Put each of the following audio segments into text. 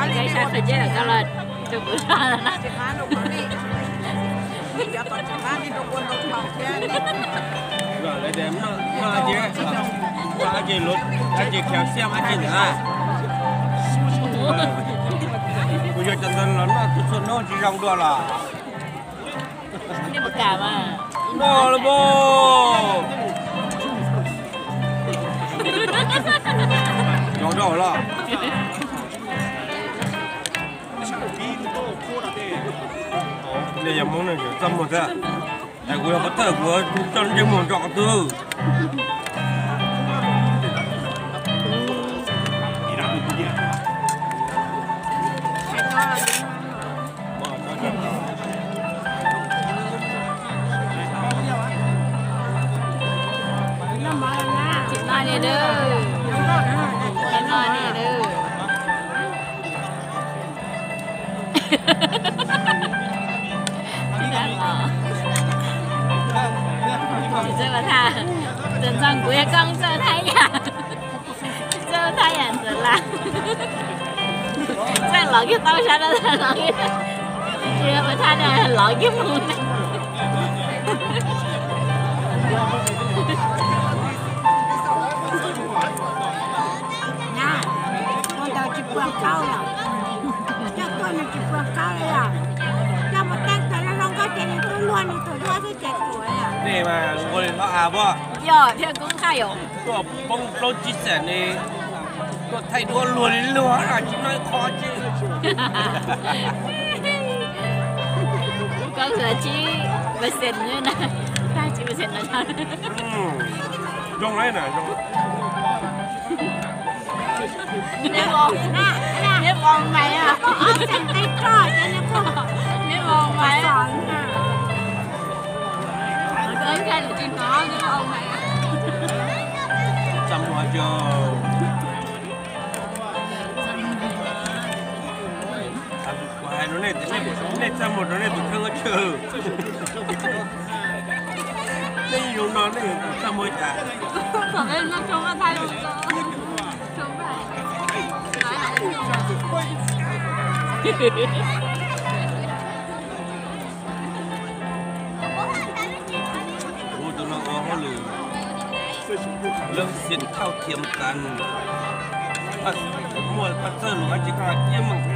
Koj sab qhov ncauj koj los rau kuv saib na. Lawv tias noj ces, noj ces luv, noj ces khiav xiab noj ces ntawd na. Kuv yog cov ntawd los noj txhua hnub tsis zoo dua los. Noj los mas. Zoo dua los. Nej yog Hmoob ne, txaj muag thiab. Es kuv yog pov thawj, kuv coj ntsej muag nrog qhov twg. Tsis noj li lawm, tsis noj li lawm. Tsis txawj ua thaj, txawj ntxeev kuv yog koj txawj thaj yam, txawj thaj yam ntxawm las. Txawj lov kiag tau sab no los, tsis ua thaj no lov kiag mus na. Ua ntawd tsis pua kaub yom? Coj tuaj nws tsis pua kaub li yom? Coj mus teeb tes zoo zoo nkauj ces nws tuaj luag nws tus duab xwb ces kuv yom? Nej mas ua li hlob av puas? Yog thiab kub qaj yom. Tuaj poob plaub tsib xees ne, tuaj thaij duab luag li luag no tsis noj ib qho tsi. Koj xav tsib percent na, tag tsib percent no. Zoo na, zoo. Neb vau mais, neb vau mais. Txaj muag, kuv hais rau nej tias nej txaj muag rau nej tus kheej ua tshwj. Nej zoo no nej txaj muag cas? Kuv tus no ua hauj lwm lub xia thauj thiam tas, muaj koj txawj lus dab tsi koj cia li tham.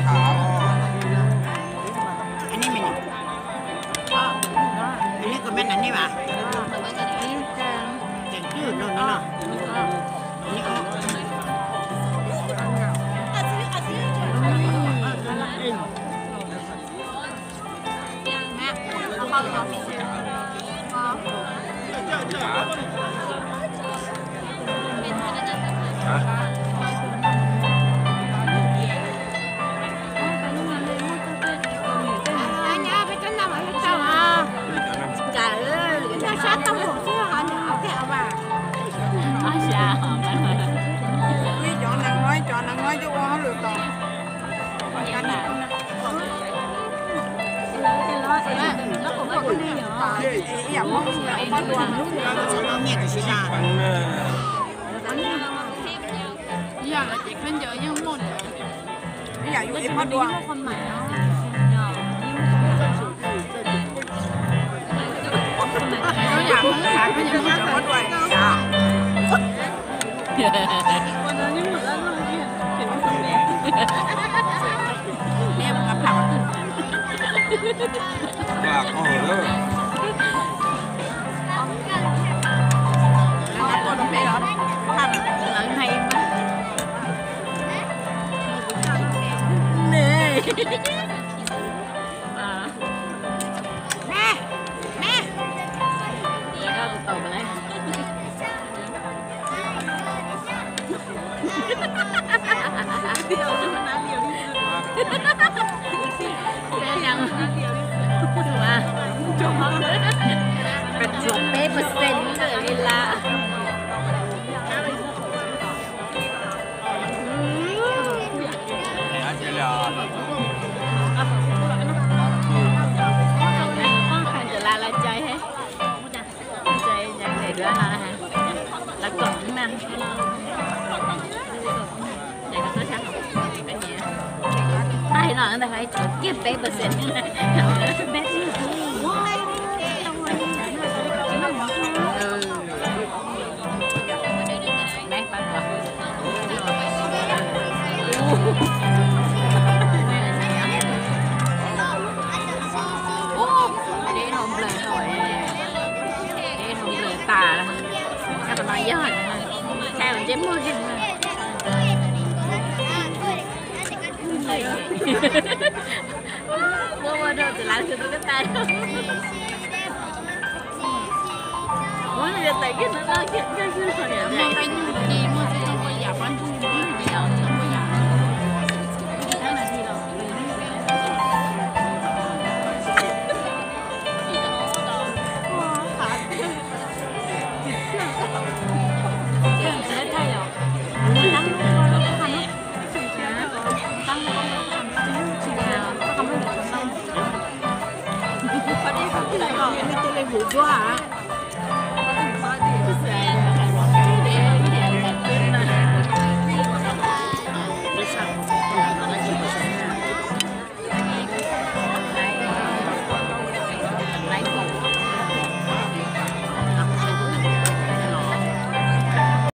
Cov neeg no, cov neeg no coj ua hauj lwm tos. Ib yam li ces khaub ncaws yeej muaj, ib yam yus ib pob dua. Ib yam Hmoob xav khaub ncaws muaj cov pob dua ib yam. Peb percent li lawm. Lawv kom na. Ntawd hais tshuav kiag peb percent. Deb no nplawg tau, deb no nplawg tas. Qhov no yog thaij ntsej muag. Muab ua rau txiv lav tsis tau koj tas. Muab li tais kiag no, kiag kiag kiag. Tus dua